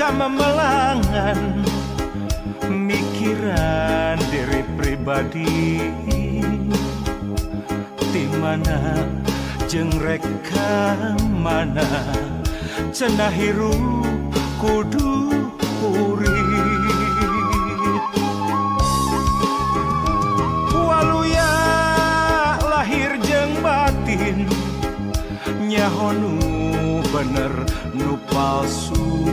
Kamemelangan mikiran diri pribadi di mana jeung rek ka mana cenah hirup kudu kurit waluya lahir jeung batin nyaho nu bener nu palsu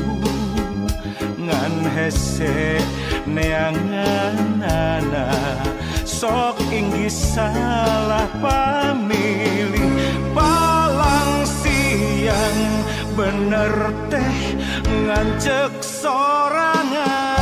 ngan hese neanganana sok inggih salah pamilih palang siang bener teh ngancek sorangan.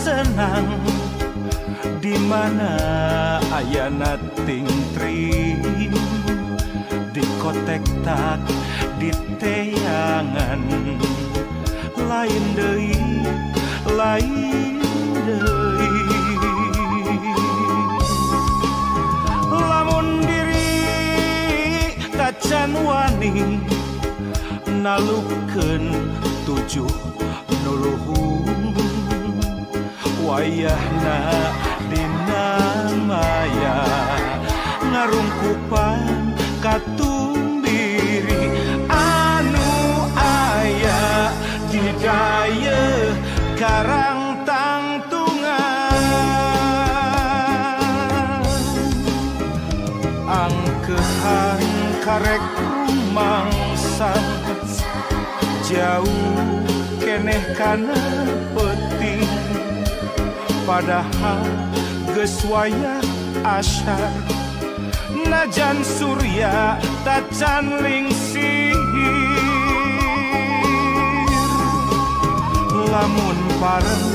Senang di mana ayana tingtring di kotek tak di teangan lain deui lain deui lamun diri tacan wani nalukeun tujuh nu luhur wayahna dina maya ngarungkupan katumbiri anu aya di dayeuh karang tangtungan angkehan karek rumangsang jauh keneh kana peuting padahal geus wayah asyar najan surya tacan lingsir lamun pareng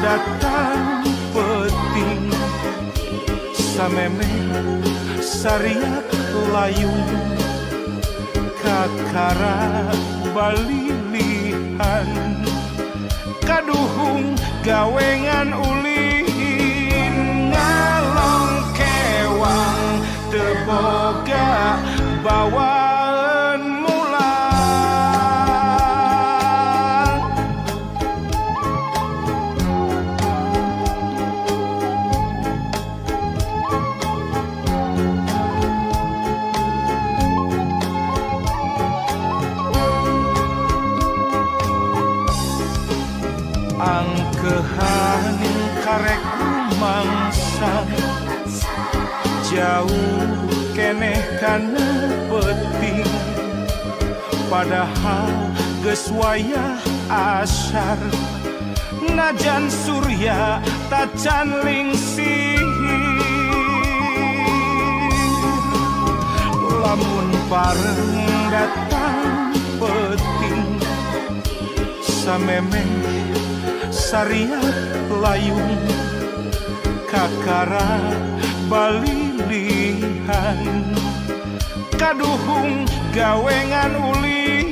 datang peuting samemeh sariak layung kakara balilihan kaduhung gawengan ulin ngalong kewang teu boga bawaan mulang. Angkehan karek rumangsang jauh keneh kana peuting padahal geus wayah asyar najan surya tacan lingsir lamun pareng datang peuting samemeh sariak layung kakara balilihan kaduhung gawengan ulin.